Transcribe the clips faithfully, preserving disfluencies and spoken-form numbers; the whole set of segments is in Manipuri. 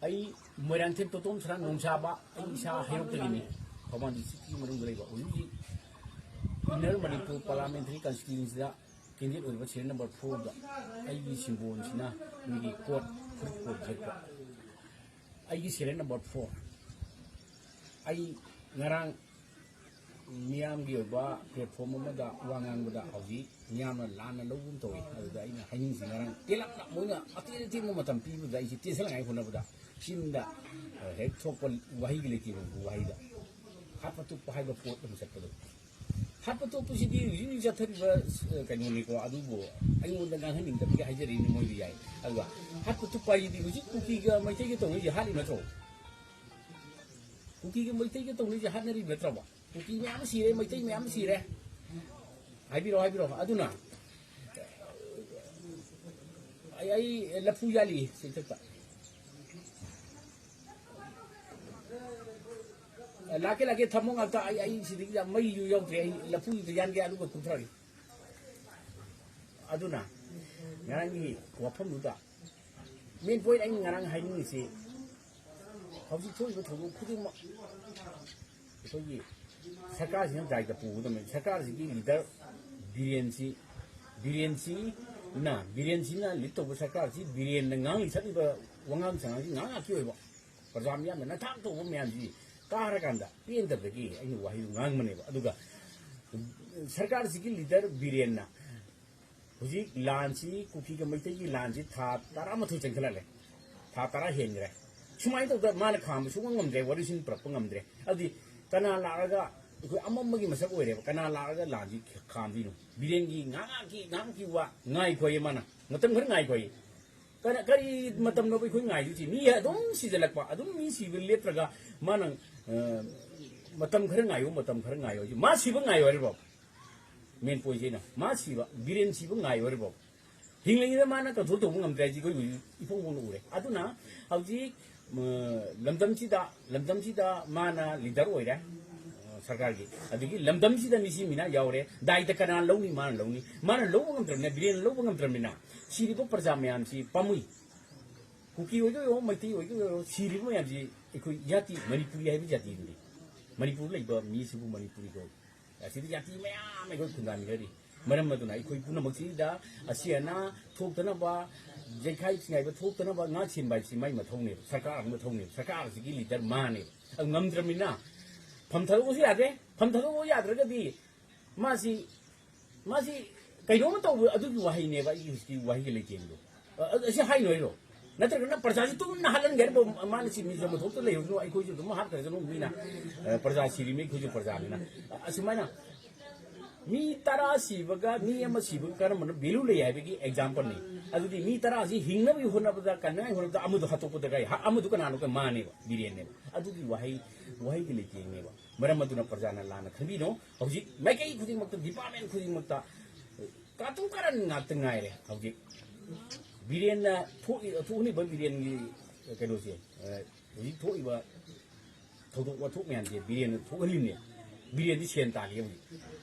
ꯑꯩ ꯃꯣꯏꯔꯥꯡꯊꯦꯝ ꯇꯣꯇꯣꯝ ꯁꯅꯥ ꯅꯣꯡꯁꯥꯕ, ꯑꯩ ꯏꯁꯥ ꯍꯩꯔꯣꯛꯇꯒꯤꯅꯤ, ꯊꯧꯕꯥꯜ ꯗꯤꯁꯇ꯭ꯔꯤꯛꯀꯤ ꯃꯅꯨꯡꯗ ꯂꯩꯕ꯫ ꯍꯧꯖꯤꯛ ꯍꯧꯖꯤꯛ ꯏꯟꯅꯔ ꯃꯅꯤꯄꯨꯔ ꯄꯥꯔꯂꯥꯃꯦꯟꯇꯔꯤ ꯀꯟꯁꯇꯤꯇ꯭ꯌꯨꯟꯁꯤꯗ ꯀꯦꯟꯗꯤꯗꯦꯠ ꯑꯣꯏꯕ ꯁꯦꯔꯤꯌꯦꯜ ꯅꯝꯕꯔ ꯐꯣꯔꯗ ꯑꯩꯒꯤ ꯁꯤꯝꯕꯣꯜꯁꯤꯅ ꯃꯤꯒꯤ ꯀꯣꯠ, ꯐꯨꯔꯤꯠ ꯀꯣꯠ ꯌꯦꯛꯄ꯫ ꯑꯩꯒꯤ ꯁꯦꯔꯤꯌꯦꯜ ꯅꯝꯕꯔ ꯐꯣꯔ꯫ ꯑꯩ ꯉꯔꯥꯡ ꯃꯤꯌꯥꯝꯒꯤ ꯑꯣꯏꯕ ꯄ꯭ꯂꯦꯠꯐꯣꯝ ꯑꯃꯗ ꯋꯥ ꯉꯥꯡꯕꯗ ꯍꯧꯖꯤꯛ ꯃꯤꯌꯥꯝꯅ ꯂꯥꯟꯅ ꯂꯧꯕꯒꯨꯝ ꯇꯧꯏ꯫ ꯑꯗꯨꯗ ꯑꯩꯅ ꯍꯥꯏꯅꯤꯡꯉꯤꯁꯤ, ꯉꯔꯥꯡ ꯇꯦꯜꯂꯞꯅ ꯃꯣꯏꯅ ꯑꯇꯦꯟ ꯑꯇꯦꯟꯕ ꯃꯇꯝ ꯄꯤꯕꯗ ꯑꯩꯁꯦ ꯇꯦꯟꯁꯤꯜꯅꯉꯥꯏ ꯍꯣꯠꯅꯕꯗ ꯆꯤꯟꯗ, ꯑ, ꯍꯦꯛ ꯊꯣꯛꯄ ꯋꯥꯍꯩꯒꯤ ꯂꯩꯇꯦ ꯃꯅꯤꯄꯨꯔ ꯋꯥꯍꯩꯗ꯫ ꯍꯥꯠꯄ ꯇꯨꯞꯄ ꯍꯥꯏꯕ ꯄꯣꯠ ꯑꯃ ꯆꯠꯄꯗꯣ꯫ ꯍꯥꯠꯄ ꯇꯣꯛꯄꯁꯤꯗꯤ ꯍꯧꯖꯤꯛ ꯍꯧꯖꯤꯛ ꯆꯠꯊꯔꯤꯕ, ꯑ, ꯀꯩꯅꯣꯅꯤꯀꯣ꯫ ꯑꯗꯨꯕꯨ ꯑꯩꯉꯣꯟꯗ ꯉꯥꯡꯍꯟꯅꯤꯡꯗꯕꯒꯤ ꯍꯥꯏꯖꯔꯤꯅꯤ, ꯃꯣꯏꯗꯤ ꯌꯥꯏ꯫ ꯑꯗꯨꯒ ꯍꯥꯠꯄ ꯇꯨꯞꯄ ꯍꯥꯏꯁꯤꯗꯤ ꯍꯧꯖꯤꯛ ꯀꯨꯀꯤꯒ ꯃꯩꯇꯩꯒ ꯇꯧꯅꯩꯁꯦ ꯍꯥꯠꯂꯤ ꯅꯠꯇ꯭ꯔꯣ? ꯀꯨꯀꯤꯒ ꯃꯩꯇꯩꯒ ꯇꯧꯅꯩꯁꯦ ꯍꯥꯠꯅꯔꯤ ꯅꯠꯇ꯭ꯔꯕ? ꯀꯨꯀꯤ ꯃꯌꯥꯝ ꯁꯤꯔꯦ, ꯃꯩꯇꯩ ꯃꯌꯥꯝ ꯁꯤꯔꯦ꯫ ꯍꯥꯏꯕꯤꯔꯣ, ꯍꯥꯏꯕꯤꯔꯣ꯫ ꯑꯗꯨꯅ ꯑꯩ, ꯑꯩ ꯂꯐꯨ ꯌꯥꯜꯂꯤ ꯆꯦꯡꯊꯛꯇ꯫ ꯂꯥꯛꯀꯦ, ꯂꯥꯛꯀꯦ, ꯊꯝꯃꯣ ꯉꯥꯛꯇ꯫ ꯑꯩ, ꯑꯩ ꯁꯤꯗꯒꯤ ꯌꯥꯝ ꯃꯩꯁꯨ ꯌꯥꯎꯗ꯭ꯔꯦ꯫ ꯑꯩ ꯂꯐꯨꯗꯨ ꯌꯥꯟꯒꯦ, ꯑꯗꯨꯒ ꯀꯨꯝꯊꯔꯒꯦ꯫ ꯑꯗꯨꯅ ꯉꯔꯥꯡꯒꯤ ꯋꯥꯐꯝꯗꯨꯗ main point ꯑꯩꯅ ꯉꯔꯥꯡ ꯍꯥꯏꯅꯤꯡꯉꯤꯁꯤ, ꯍꯧꯖꯤꯛ ꯊꯣꯛꯏꯕ ꯊꯧꯗꯣꯛ ꯈꯨꯗꯤꯡꯃꯛ ꯑꯩꯈꯣꯏꯒꯤ ꯁꯔꯀꯥꯔꯁꯤꯅ ꯗꯥꯏꯇ ꯄꯨꯒꯗꯕꯅꯤ꯫ ꯁꯔꯀꯥꯔꯁꯤꯒꯤ ꯂꯤꯗꯔ ꯕꯤꯔꯦꯟꯁꯤ, ꯕꯤꯔꯦꯟꯁꯤꯅ, ꯕꯤꯔꯦꯟꯁꯤꯅ ꯂꯤꯗ ꯇꯧꯕ ꯁꯔꯀꯥꯔꯁꯤ, ꯕꯤꯔꯦꯟꯅ ꯉꯥꯡꯂꯤ ꯁꯛꯂꯤꯕ ꯋꯥꯉꯥꯡ ꯁꯉꯥꯡꯁꯤ ꯉꯥꯡ ꯉꯥꯛꯀꯤ ꯑꯣꯏꯕ ꯄ꯭ꯔꯖꯥ ꯃꯤꯌꯥꯝꯅ ꯅꯊꯥꯛ ꯇꯧꯕ ꯃꯌꯥꯝꯁꯤ ꯇꯥꯔꯀꯥꯟꯗ ꯄꯦꯟꯗꯕꯗꯒꯤ ꯑꯩꯅ ꯋꯥꯍꯩꯗꯨ ꯉꯥꯡꯕꯅꯦꯕ꯫ ꯑꯗꯨꯒ ꯁꯔꯀꯥꯔꯁꯤꯒꯤ ꯂꯤꯗꯔ ꯕꯤꯔꯦꯟꯅ ꯍꯧꯖꯤꯛ ꯂꯥꯟꯁꯤ, ꯀꯨꯀꯤꯒ ꯃꯩꯇꯩꯒꯤ ꯂꯥꯟꯁꯤ ꯊꯥ ꯇꯔꯥꯃꯥꯊꯣꯏ ꯆꯪꯈꯠꯂꯛꯂꯦ, ꯊꯥ ꯇꯔꯥ ꯍꯦꯟꯈ꯭ꯔꯦ꯫ ꯁꯨꯃꯥꯏꯅ ꯇꯧꯗꯅ ꯃꯥꯅ ꯈꯥꯝꯕ ꯁꯨꯡꯉꯝ ꯉꯝꯗ꯭ꯔꯦ, ꯋꯥꯔꯤꯁꯤꯡ ꯄꯨꯔꯛꯄ ꯉꯝꯗ꯭ꯔꯦ꯫ ꯑꯗꯨꯗꯤ ꯀꯅꯥ ꯂꯥꯛꯑꯒ ꯑꯩꯈꯣꯏ ꯑꯃꯝꯕꯒꯤ ꯃꯁꯛ ꯑꯣꯏꯔꯦꯕ, ꯀꯅꯥ ꯂꯥꯛꯑꯒ ꯂꯥꯟꯁꯤ ꯈꯥꯝꯗꯣꯏꯅꯣ? ꯕꯤꯔꯦꯟꯒꯤ ꯉꯥꯏꯍꯥꯛꯀꯤ, ꯉꯥꯏꯍꯥꯛꯀꯤ ꯋꯥ ꯉꯥꯏꯈꯣꯌꯦ ꯃꯥꯅ, ꯃꯇꯝ ꯈꯔ ꯉꯥꯏꯈꯣꯌꯦ꯫ ꯀꯅꯥ, ꯀꯔꯤ ꯃꯇꯝꯅꯣꯕ ꯑꯩꯈꯣꯏ ꯉꯥꯏꯗꯣꯏꯁꯤ? ꯃꯤ ꯑꯗꯨꯝ ꯁꯤꯖꯤꯜꯂꯛꯄ, ꯑꯗꯨꯝ ꯃꯤ ꯁꯤꯕ ꯂꯦꯞꯇ꯭ꯔꯒ ꯃꯥꯅ, ꯑ, ꯃꯇꯝ ꯈꯔ ꯉꯥꯏꯌꯨ, ꯃꯇꯝ ꯈꯔ ꯉꯥꯏꯌꯨ ꯍꯥꯏꯁꯤ꯫ ꯃꯥ ꯁꯤꯕ ꯉꯥꯏꯌꯨ ꯍꯥꯏꯔꯤꯕꯣ? Main pointꯁꯦ ꯑꯩꯅ, ꯃꯥ ꯁꯤꯕ, ꯕꯤꯔꯦꯟ ꯁꯤꯕ ꯉꯥꯏꯌꯨ ꯍꯥꯏꯔꯤꯕꯣ? ꯍꯤꯡꯂꯤꯉꯩꯗ ꯃꯥꯅ control ꯇꯧꯕ ꯉꯝꯗ꯭ꯔꯦ ꯍꯥꯏꯁꯤ ꯑꯩꯈꯣꯏ ꯍꯧꯖꯤꯛ ꯏꯐꯣꯡ ꯐꯣꯡꯅ ꯎꯔꯦ꯫ ꯑꯗꯨꯅ ꯍꯧꯖꯤꯛ, ꯑ, ꯂꯝꯗꯝꯁꯤꯗ, ꯂꯝꯗꯝꯁꯤꯗ ꯃꯥꯅ ꯂꯤꯗꯔ ꯑꯣꯏꯔꯦ, ꯑ, ꯁꯔꯀꯥꯔꯒꯤ꯫ ꯑꯗꯒꯤ ꯂꯝꯗꯝꯁꯤꯗ ꯃꯤꯁꯤ ꯃꯤꯅꯥ ꯌꯥꯎꯔꯦ꯫ ꯗꯥꯏꯇ ꯀꯅꯥ ꯂꯧꯅꯤ? ꯃꯥꯅ ꯂꯧꯅꯤ꯫ ꯃꯥꯅ ꯂꯧꯕ ꯉꯝꯗ꯭ꯔꯕꯅꯤꯅ, ꯕꯤꯔꯦꯟꯅ ꯂꯧꯕ ꯉꯝꯗ꯭ꯔꯕꯅꯤꯅ ꯁꯤꯔꯤꯕ ꯄ꯭ꯔꯖꯥ ꯃꯌꯥꯝꯁꯤ ꯄꯥꯝꯃꯨꯏ꯫ ꯀꯨꯀꯤ ꯑꯣꯏꯒꯦ ꯑꯣꯏꯔꯣ, ꯃꯩꯇꯩ ꯑꯣꯏꯒꯦ ꯑꯣꯏꯔꯣ, ꯁꯤꯔꯤꯕ ꯃꯌꯥꯝꯁꯤ ꯑꯩꯈꯣꯏ ꯖꯥꯇꯤ, ꯃꯅꯤꯄꯨꯔꯤ ꯍꯥꯏꯕ ꯖꯥꯇꯤꯗꯨꯅꯤ꯫ ꯃꯅꯤꯄꯨꯔꯗ ꯂꯩꯕ ꯃꯤꯁꯤꯕꯨ ꯃꯅꯤꯄꯨꯔꯤ ꯀꯧꯏ꯫ ꯑꯁꯤꯗ ꯖꯥꯇꯤ ꯃꯌꯥꯝ ꯑꯩꯈꯣꯏ ꯈꯨꯟꯗꯥꯃꯤꯟꯅꯔꯤ꯫ ꯃꯔꯝ ꯑꯗꯨꯅ ꯑꯩꯈꯣꯏ ꯄꯨꯝꯅꯃꯛꯁꯤꯗ ꯑꯁꯤ ꯑꯅꯥ ꯊꯣꯛꯇꯅꯕ, ꯌꯩꯈꯥꯏ ꯊꯤꯡꯒꯥꯏꯕ ꯊꯣꯛꯇꯅꯕ ꯉꯥꯛ ꯁꯦꯟꯕ ꯍꯥꯏꯕꯁꯤ ꯃꯥꯏ ꯃꯊꯧꯅꯦꯕ, ꯁꯔꯀꯥꯔ ꯑꯃꯒꯤ ꯃꯊꯧꯅꯦꯕ꯫ ꯁꯔꯀꯥꯔ ꯑꯁꯤꯒꯤ ꯂꯤꯗꯔ ꯃꯥꯅꯦꯕ꯫ ꯑꯗꯨ ꯉꯝꯗ꯭ꯔꯕꯅꯤꯅ ꯐꯝ ꯊꯥꯗꯣꯛꯄꯁꯨ ꯌꯥꯗꯦ꯫ ꯐꯝ ꯊꯥꯗꯣꯛꯄ ꯌꯥꯗ꯭ꯔꯒꯗꯤ ꯃꯥꯁꯤ, ꯃꯥꯁꯤ ꯀꯩꯅꯣꯝꯃ ꯇꯧꯕ ꯑꯗꯨꯒꯤ ꯋꯥꯍꯩꯅꯦꯕ, ꯑꯩꯒꯤ ꯍꯧꯖꯤꯛꯀꯤ ꯋꯥꯍꯩꯒꯤ ꯂꯩꯇꯦꯡꯗꯣ꯫ ꯑ-, ꯑ-, ꯑꯁꯤ ꯍꯥꯏꯅꯣꯏꯔꯣ? ꯅꯠꯇ꯭ꯔꯒꯅ ꯄ꯭ꯔꯖꯥꯁꯤ ꯇꯨꯃꯤꯟꯅ ꯍꯥꯠꯍꯟꯒꯦ ꯍꯥꯏꯔꯤꯕ? ꯃꯥꯅ ꯁꯤ ꯃꯤꯁꯦ ꯃꯊꯣꯛꯇ ꯂꯩꯍꯧꯁꯅꯨ, ꯑꯩꯈꯣꯏꯁꯨ ꯑꯗꯨꯝ ꯍꯥꯠꯈ꯭ꯔꯁꯅꯨ, ꯃꯤꯅ, ꯑ, ꯄ꯭ꯔꯖꯥ ꯁꯤꯔꯤꯃꯤ, ꯑꯩꯈꯣꯏꯁꯨ ꯄ꯭ꯔꯖꯥꯅꯤꯅ꯫ ꯑ-, ꯑꯁꯨꯃꯥꯏꯅ ꯃꯤ ꯇꯔꯥ ꯁꯤꯕꯒ ꯃꯤ ꯑꯃ ꯁꯤꯕꯒ ꯀꯔꯝꯕꯅ value ꯂꯩ ꯍꯥꯏꯕꯒꯤ exampleꯅꯤ꯫ ꯑꯗꯨꯗꯤ ꯃꯤ ꯇꯔꯥꯁꯤ ꯍꯤꯡꯅꯕꯒꯤ ꯍꯣꯠꯅꯕꯗ, ꯀꯟꯅꯉꯥꯏ ꯍꯣꯠꯅꯕꯗ ꯑꯃꯗꯣ ꯍꯥꯠꯇꯣꯛꯄꯗ ꯀꯥꯏ, ꯍꯥ-, ꯑꯃꯗꯨ ꯀꯅꯥꯅꯣ? ꯀ-, ꯃꯥꯅꯦꯕ, ꯕꯤꯔꯦꯟꯅꯦꯕ꯫ ꯑꯗꯨꯒꯤ ꯋꯥꯍꯩ, ꯋꯥꯍꯩꯒꯤ ꯂꯩꯇꯦꯡꯅꯦꯕ꯫ ꯃꯔꯝ ꯑꯗꯨꯅ ꯄ꯭ꯔꯖꯥꯅ ꯂꯥꯟꯅ ꯈꯟꯕꯤꯅꯣ꯫ ꯍꯧꯖꯤꯛ ꯃꯥꯏꯀꯩ ꯈꯨꯗꯤꯡꯃꯛꯇ, department ꯈꯨꯗꯤꯡꯃꯛꯇ ꯀꯥꯇꯨ ꯀꯥꯔꯟ ꯉꯥꯛꯇ ꯉꯥꯏꯔꯦ꯫ ꯍꯧꯖꯤꯛ ꯕꯤꯔꯦꯟꯅ ꯊꯣꯛꯏ-, ꯊꯣꯛꯍꯜꯂꯤꯕ ꯕꯤꯔꯦꯟꯒꯤ ꯀꯩꯅꯣꯁꯦ, ꯑ, ꯍꯧꯖꯤꯛ ꯊꯣꯛꯏꯕ ꯊꯧꯗꯣꯛ ꯋꯥꯊꯣꯛ ꯃꯌꯥꯝꯁꯦ ꯕꯤꯔꯦꯟꯅ ꯊꯣꯛꯍꯜꯂꯤꯕꯅꯦ꯫ ꯕꯤꯔꯦꯟꯗꯤ ꯁꯦꯟ ꯇꯥꯜꯂꯤ ꯍꯧꯖꯤꯛ,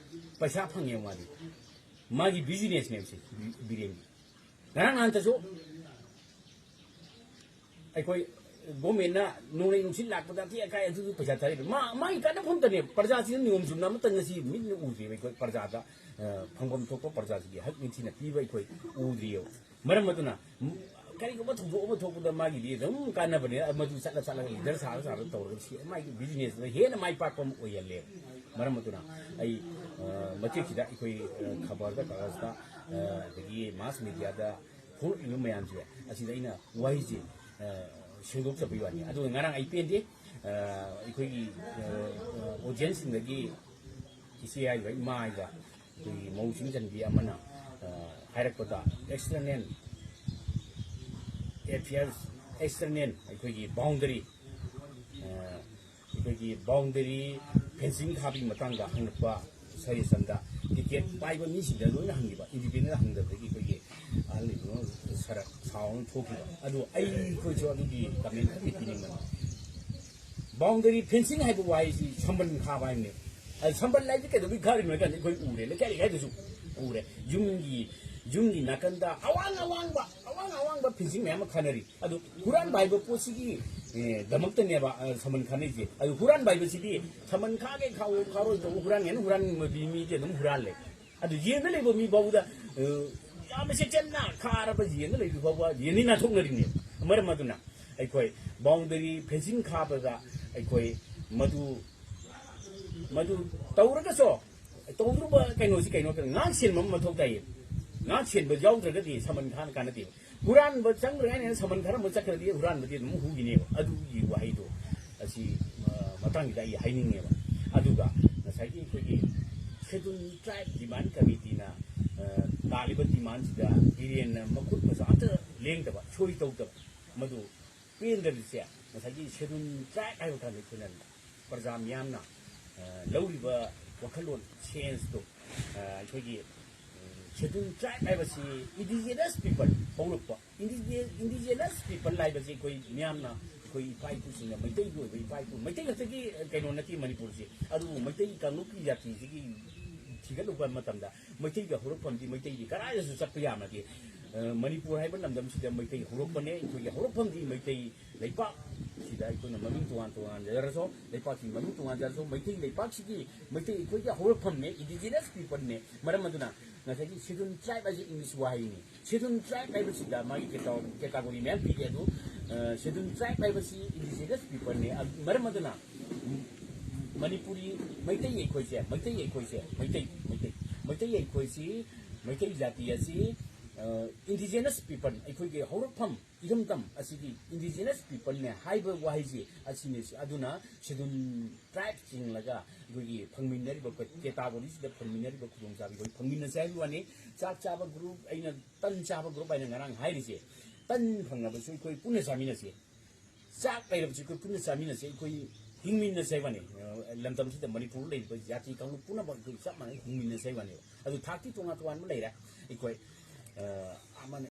ꯄꯩꯁꯥ ꯐꯪꯉꯦ ꯃꯥꯗꯤ꯫ ꯃꯥꯒꯤ businessꯅꯦꯕ ꯁꯤ ꯕꯤ-, ꯕꯤꯔꯦꯟꯒꯤ꯫ ꯉꯔꯥꯡ ꯅꯍꯥꯟꯇꯁꯨ ꯑꯩꯈꯣꯏ governmentꯅ ꯅꯣꯡꯂꯩ ꯅꯨꯡꯁꯤꯠ ꯂꯥꯛꯄꯗ ꯑꯇꯦꯛ ꯑꯀꯥꯏ ꯑꯗꯨꯗꯨ ꯄꯩꯁꯥ ꯊꯥꯔꯛꯏꯕ꯫ ꯃꯥ, ꯃꯥꯒꯤ ꯀꯥꯟꯅꯐꯝꯇꯅꯦ꯫ ꯄ꯭ꯔꯖꯥꯁꯤꯅ ꯅꯤꯌꯣꯝ ꯆꯨꯝꯅ ꯑꯃꯠꯇ ꯉꯁꯤ ꯃꯤꯠꯅ ꯎꯗ꯭ꯔꯤꯕ꯫ ꯑꯩꯈꯣꯏ ꯄ꯭ꯔꯖꯥꯗ, ꯑ, ꯐꯪꯐꯝ ꯊꯣꯛꯄ ꯄ꯭ꯔꯖꯥꯁꯤꯒꯤ ꯍꯛ ꯅꯤꯡꯊꯤꯅ ꯄꯤꯕ ꯑꯩꯈꯣꯏ ꯎꯗ꯭ꯔꯤꯑꯕ꯫ ꯃꯔꯝ ꯑꯗꯨꯅ, ꯝ-, ꯀꯔꯤꯒꯨꯝꯕ ꯊꯧꯗꯣꯛ ꯑꯃ ꯊꯣꯛꯄꯗ ꯃꯥꯒꯤꯗꯤ ꯑꯗꯨꯝ ꯀꯥꯟꯅꯕꯅꯦ꯫ ꯃꯗꯨ ꯆꯠꯂ ꯆꯠꯂꯒ leader ꯁꯥꯔ ꯁꯥꯔ ꯇꯧꯔꯒ ꯁꯤ ꯃꯥꯒꯤ businessꯇꯨꯗ ꯍꯦꯟꯅ ꯃꯥꯏ ꯄꯥꯛꯄ ꯑꯃ ꯑꯣꯏꯍꯜꯂꯦ꯫ ꯃꯔꯝ ꯑꯗꯨꯅ ꯑꯩ, ꯑ, ꯃꯇꯦꯛꯁꯤꯗ ꯑꯩꯈꯣꯏ, ꯑ, ꯈꯕꯔꯗ, ꯀꯥꯒꯖꯇ, ꯑ, ꯑꯗꯒꯤ mass mediaꯗ ꯊꯣꯛꯂꯛꯂꯤꯕ ꯃꯌꯥꯝꯁꯦ, ꯑꯁꯤꯗ ꯑꯩꯅ ꯋꯥꯍꯩꯁꯦ, ꯑ, ꯁꯦꯡꯗꯣꯛꯆꯕꯒꯤ ꯋꯥꯅꯤ꯫ ꯑꯗꯨꯒ ꯉꯔꯥꯡ ꯑꯩ ꯄꯦꯟꯗꯦ꯫ ꯑ, ꯑꯩꯈꯣꯏꯒꯤ, ꯑ, ꯑ, audienceꯁꯤꯡꯗꯒꯤ ꯏꯆꯦ ꯍꯥꯏꯔꯤꯕ, ꯏꯃꯥ ꯍꯥꯏꯕ, ꯑꯩꯈꯣꯏꯒꯤ ꯃꯧꯁꯤꯡ ꯆꯟꯕꯤ ꯑꯃꯅ, ꯑ, ꯍꯥꯏꯔꯛꯄꯗ, external affairs, external ꯑꯩꯈꯣꯏꯒꯤ boundary, ꯑ, ꯑꯩꯈꯣꯏꯒꯤ boundary fencing ꯊꯥꯕꯒꯤ ꯃꯇꯥꯡꯗ ꯍꯪꯉꯛꯄ suggestionꯗ, ticket ꯄꯥꯏꯕ ꯃꯤꯁꯤꯡꯗ ꯂꯣꯏꯅ ꯍꯪꯈꯤꯕ, independent ꯍꯪꯗꯕꯗꯒꯤ ꯑꯩꯈꯣꯏꯒꯤ ꯑꯍꯜ ꯂꯩꯕ ꯁꯔꯛ ꯁꯥꯎꯅ ꯊꯣꯛꯈꯤꯕ꯫ ꯑꯗꯨ ꯑꯩꯈꯣꯏꯁꯨ ꯑꯗꯨꯒꯤ comment ꯈꯔꯗꯤ ꯄꯤꯅꯤꯡꯕꯅꯤ꯫ Boundary fencing ꯍꯥꯏꯕ ꯋꯥꯍꯩꯁꯤ ꯁꯝꯕꯜ ꯈꯥꯕ ꯍꯥꯏꯕꯅꯦ꯫ ꯑꯗꯨ ꯁꯝꯕꯜ ꯍꯥꯏꯁꯤ ꯀꯩꯗꯧꯕꯩ ꯈꯥꯔꯤꯅꯣ ꯍꯥꯏ ꯀꯥꯟꯗ ꯑꯩꯈꯣꯏ ꯎꯔꯦ, ꯂꯩꯀꯥꯏ ꯂꯩꯀꯥꯏꯗꯁꯨ ꯎꯔꯦ꯫ ꯌꯨꯝꯒꯤ, ꯌꯨꯝꯒꯤ ꯅꯥꯀꯟꯗ ꯑꯋꯥꯡ ꯑꯋꯥꯡꯕ, ꯑꯋꯥꯡ ꯑꯋꯥꯡꯕ ꯐꯦꯟꯁꯤꯡ ꯃꯌꯥꯝ ꯑꯃ ꯈꯥꯅꯔꯤ꯫ ꯑꯗꯨ ꯍꯨꯔꯥꯟꯕ ꯍꯥꯏꯕ ꯄꯣꯠꯁꯤꯒꯤ, ꯑꯦ, ꯗꯃꯛꯇꯅꯦꯕ, ꯑ, ꯁꯃꯟ ꯈꯥꯅꯩꯁꯦ꯫ ꯑꯗꯨ ꯍꯨꯔꯥꯟꯕ ꯍꯥꯏꯕꯁꯤꯗꯤ ꯁꯃꯟ ꯈꯥꯒꯦ ꯈꯥꯎ ꯈꯥꯔꯣꯏ ꯇꯧꯕ ꯍꯨꯔꯥꯟꯒꯦꯅ ꯍꯨꯔꯥꯟꯕ ꯃꯤꯗꯤ ꯑꯗꯨꯝ ꯍꯨꯔꯥꯜꯂꯦ꯫ ꯑꯗꯨ ꯌꯦꯟꯗ ꯂꯩꯕ ꯃꯤ ꯐꯥꯎꯕꯗ, ꯑ, ꯌꯥꯝꯅ ꯆꯦꯛꯁꯤꯟꯅ ꯈꯥꯔꯕ ꯌꯦꯟꯗ ꯂꯩꯕ ꯐꯥꯎꯕ ꯌꯦꯟꯅꯤ ꯅꯥꯟꯊꯣꯛꯅꯔꯤꯅꯦꯕ꯫ ꯃꯔꯝ ꯑꯗꯨꯅ ꯑꯩꯈꯣꯏ ꯕꯥꯎꯟꯗꯔꯤ ꯐꯦꯟꯁꯤꯡ ꯈꯥꯕꯗ ꯑꯩꯈꯣꯏ ꯃꯗꯨ, ꯃꯗꯨ ꯇꯧꯔꯒꯁꯨ ꯇꯧꯗ꯭ꯔꯨꯕ ꯀꯩꯅꯣꯁꯤ ꯀꯩꯅꯣ ꯍꯥꯏꯕꯗ ꯉꯥꯛ ꯁꯦꯟꯕ ꯑꯃ ꯃꯊꯧ ꯇꯥꯏꯌꯦ꯫ ꯉꯥꯛ ꯁꯦꯟꯕ ꯌꯥꯎꯗ꯭ꯔꯒꯗꯤ ꯁꯃꯟ ꯈꯥꯅ ꯀꯥꯟꯅꯗꯦꯕ꯫ ꯍꯨꯔꯥꯟꯕ ꯆꯪꯗ꯭ꯔꯤꯉꯩꯗ ꯁꯃꯟ ꯈꯔ ꯑꯃ ꯆꯠꯈ꯭ꯔꯗꯤ ꯍꯨꯔꯥꯟꯕꯗꯤ ꯑꯗꯨꯝ ꯍꯨꯈꯤꯅꯦꯕ꯫ ꯑꯗꯨꯒꯤ ꯋꯥꯍꯩꯗꯣ ꯑꯁꯤ, ꯑ, ꯃꯇꯥꯡꯁꯤꯗ ꯑꯩ ꯍꯥꯏꯅꯤꯡꯉꯦꯕ꯫ ꯑꯗꯨꯒ ꯉꯁꯥꯏꯒꯤ ꯑꯩꯈꯣꯏꯒꯤ ꯁꯦꯗꯨꯜ ꯇ꯭ꯔꯥꯏꯕ ꯗꯤꯃꯥꯟ ꯀꯃꯤꯇꯤꯅ, ꯑ, ꯇꯥꯜꯂꯤꯕ ꯗꯤꯃꯥꯟꯁꯤꯗ ꯕꯤꯔꯦꯟꯅ ꯃꯈꯨꯠ ꯃꯁꯥ ꯑꯝꯇ ꯂꯦꯡꯗꯕ, ꯁꯣꯏ ꯇꯧꯗꯕ, ꯃꯗꯨ ꯄꯦꯟꯗꯔꯤꯁꯦ ꯉꯁꯥꯏꯒꯤ ꯁꯦꯗꯨꯜ ꯇ꯭ꯔꯥꯏꯕ ꯍꯥꯏꯕ ꯀꯥꯟꯗ ꯑꯩꯈꯣꯏꯅ ꯄ꯭ꯔꯖꯥ ꯃꯤꯌꯥꯝꯅ, ꯑ, ꯂꯧꯔꯤꯕ ꯋꯥꯈꯜꯂꯣꯟ ꯁꯦꯟꯁꯇꯣ, ꯑ, ꯑꯩꯈꯣꯏꯒꯤ, ꯎꯝ, ꯁꯦꯗꯨꯜ ꯇ꯭ꯔꯥꯏꯕ ꯍꯥꯏꯕꯁꯤ ꯏꯟꯗꯤꯖꯤꯅꯁ ꯄꯤꯄꯜ ꯍꯧꯔꯛꯄ, ꯏꯟꯗꯤꯖꯦ-, ꯏꯟꯗꯤꯖꯤꯅꯁ ꯄꯤꯄꯜ ꯍꯥꯏꯕꯁꯤ ꯑꯩꯈꯣꯏ ꯃꯤꯌꯥꯝꯅ, ꯑꯩꯈꯣꯏ ꯏꯄꯥ ꯏꯄꯨꯁꯤꯡꯅ, ꯃꯩꯇꯩꯒꯤ ꯑꯣꯏꯕ ꯏꯄꯥ ꯏꯄꯨ, ꯃꯩꯇꯩ ꯈꯛꯇꯒꯤ ꯀꯩꯅꯣ ꯅꯠꯇꯦ ꯃꯅꯤꯄꯨꯔꯁꯤ, ꯑꯗꯨꯕꯨ ꯃꯩꯇꯩ ꯀꯥꯡꯂꯨꯞꯀꯤ ꯖꯥꯇꯤꯁꯤꯒꯤ ꯊꯤꯒꯠꯂꯨꯕ ꯃꯇꯝꯗ ꯃꯩꯇꯩꯒꯤ ꯍꯧꯔꯛꯐꯝꯗꯤ ꯃꯩꯇꯩꯗꯤ ꯀꯗꯥꯏꯗꯁꯨ ꯆꯠꯄ ꯌꯥꯅꯗꯦ꯫ ꯑ, ꯃꯅꯤꯄꯨꯔ ꯍꯥꯏꯕ ꯂꯝꯗꯝꯁꯤꯗ ꯃꯩꯇꯩ ꯍꯧꯔꯛꯄꯅꯦ꯫ ꯑꯩꯈꯣꯏꯒꯤ ꯍꯧꯔꯛꯐꯝꯗꯤ ꯃꯩꯇꯩ ꯂꯩꯄꯥꯛꯁꯤꯗ ꯑꯩꯈꯣꯏꯅ ꯃꯃꯤꯡ ꯇꯣꯉꯥꯟ ꯇꯣꯉꯥꯟꯖꯔꯁꯨ, ꯂꯩꯄꯥꯛꯀꯤ ꯃꯃꯤꯡ ꯇꯣꯉꯥꯟꯖꯔꯁꯨ, ꯃꯩꯇꯩ ꯂꯩꯄꯥꯛꯁꯤꯒꯤ ꯃꯩꯇꯩ ꯑꯩꯈꯣꯏꯒꯤ ꯍꯧꯔꯛꯐꯝꯅꯦ, ꯏꯟꯗꯤꯖꯤꯅꯁ ꯄꯤꯄꯜꯅꯦ꯫ ꯃꯔꯝ ꯑꯗꯨꯅ ꯉꯁꯥꯏꯒꯤ ꯁꯦꯗꯨꯜ ꯇ꯭ꯔꯥꯏꯕ ꯍꯥꯏꯁꯦ ꯏꯪꯂꯤꯁ ꯋꯥꯍꯩꯅꯤ꯫ ꯁꯦꯗꯨꯜ ꯇ꯭ꯔꯥꯏꯕ ꯍꯥꯏꯕꯁꯤꯗ ꯃꯥꯒꯤ ꯀꯦꯇꯥ-, ꯀꯦꯇꯥꯒꯣꯔꯤ ꯃꯌꯥꯝ ꯄꯤꯔꯤ꯫ ꯑꯗꯨ, ꯑ, ꯁꯦꯗꯨꯜ ꯇ꯭ꯔꯥꯏꯕ ꯍꯥꯏꯕꯁꯤ ꯏꯟꯗꯤꯖꯤꯅꯁ ꯄꯤꯄꯜꯅꯦ꯫ ꯑ, ꯃꯔꯝ ꯑꯗꯨꯅ ꯃꯅꯤꯄꯨꯔꯤ ꯃꯩꯇꯩ ꯑꯩꯈꯣꯏꯁꯦ, ꯃꯩꯇꯩ ꯑꯩꯈꯣꯏꯁꯦ, ꯃꯩꯇꯩ, ꯃꯩꯇꯩ, ꯃꯩꯇꯩ ꯑꯩꯈꯣꯏꯁꯤ, ꯃꯩꯇꯩ ꯖꯥꯇꯤ ꯑꯁꯤ, ꯑ, ꯏꯟꯗꯤꯖꯤꯅꯁ ꯄꯤꯄꯜ, ꯑꯩꯈꯣꯏꯒꯤ ꯍꯧꯔꯛꯐꯝ, ꯏꯔꯝꯗꯝ ꯑꯁꯤꯒꯤ ꯏꯟꯗꯤꯖꯤꯅꯁ ꯄꯤꯄꯜꯅꯦ ꯍꯥꯏꯕ ꯋꯥꯍꯩꯁꯤ ꯑꯁꯤꯅꯤ꯫ ꯑꯗꯨꯅ ꯁꯦꯗꯨꯜ ꯇ꯭ꯔꯥꯏꯕ ꯆꯤꯡꯂꯒ ꯑꯩꯈꯣꯏꯒꯤ ꯐꯪꯃꯤꯟꯅꯔꯤꯕ ꯀꯦꯇꯥꯒꯣꯔꯤꯁꯤꯗ ꯐꯪꯃꯤꯟꯅꯔꯤꯕ ꯈꯨꯗꯣꯡꯆꯥꯕ ꯑꯩꯈꯣꯏ ꯐꯪꯃꯤꯟꯅꯁꯦ ꯍꯥꯏꯕ ꯋꯥꯅꯤ꯫ ꯆꯥꯛ ꯆꯥꯕ ꯒ꯭ꯔꯨꯞ, ꯑꯩꯅ ꯇꯟ ꯆꯥꯕ ꯒ꯭ꯔꯨꯞ ꯍꯥꯏꯅ ꯉꯔꯥꯡ ꯍꯥꯏꯔꯤꯁꯦ, ꯇꯟ ꯐꯪꯅꯕꯁꯨ ꯑꯩꯈꯣꯏ ꯄꯨꯟꯅ ꯆꯥꯃꯤꯟꯅꯁꯦ꯫ ꯆꯥꯛ ꯂꯩꯔꯕꯁꯨ ꯑꯩꯈꯣꯏ ꯄꯨꯟꯅ ꯆꯥꯃꯤꯟꯅꯁꯦ, ꯑꯩꯈꯣꯏ ꯍꯤꯡꯃꯤꯟꯅꯁꯦ ꯍꯥꯏꯕꯅꯤ꯫ ꯑ, ꯂꯝꯗꯝꯁꯤꯗ ꯃꯅꯤꯄꯨꯔ ꯂꯩꯔꯤꯕ ꯖꯥꯇꯤ ꯀꯥꯡꯂꯨꯞ ꯄꯨꯝꯅꯃꯛ ꯑꯩꯈꯣꯏ ꯆꯞ ꯃꯥꯟꯅꯅ ꯍꯤꯡꯃꯤꯟꯅꯁꯦ ꯍꯥꯏꯕꯅꯦꯕ꯫ ꯑꯗꯨ ꯊꯥꯛꯇꯤ ꯇꯣꯉꯥꯟ ꯇꯣꯉꯥꯟꯕ ꯂꯩꯔꯦ꯫ ꯑꯩꯈꯣꯏ, ꯑ, ꯑꯃꯅ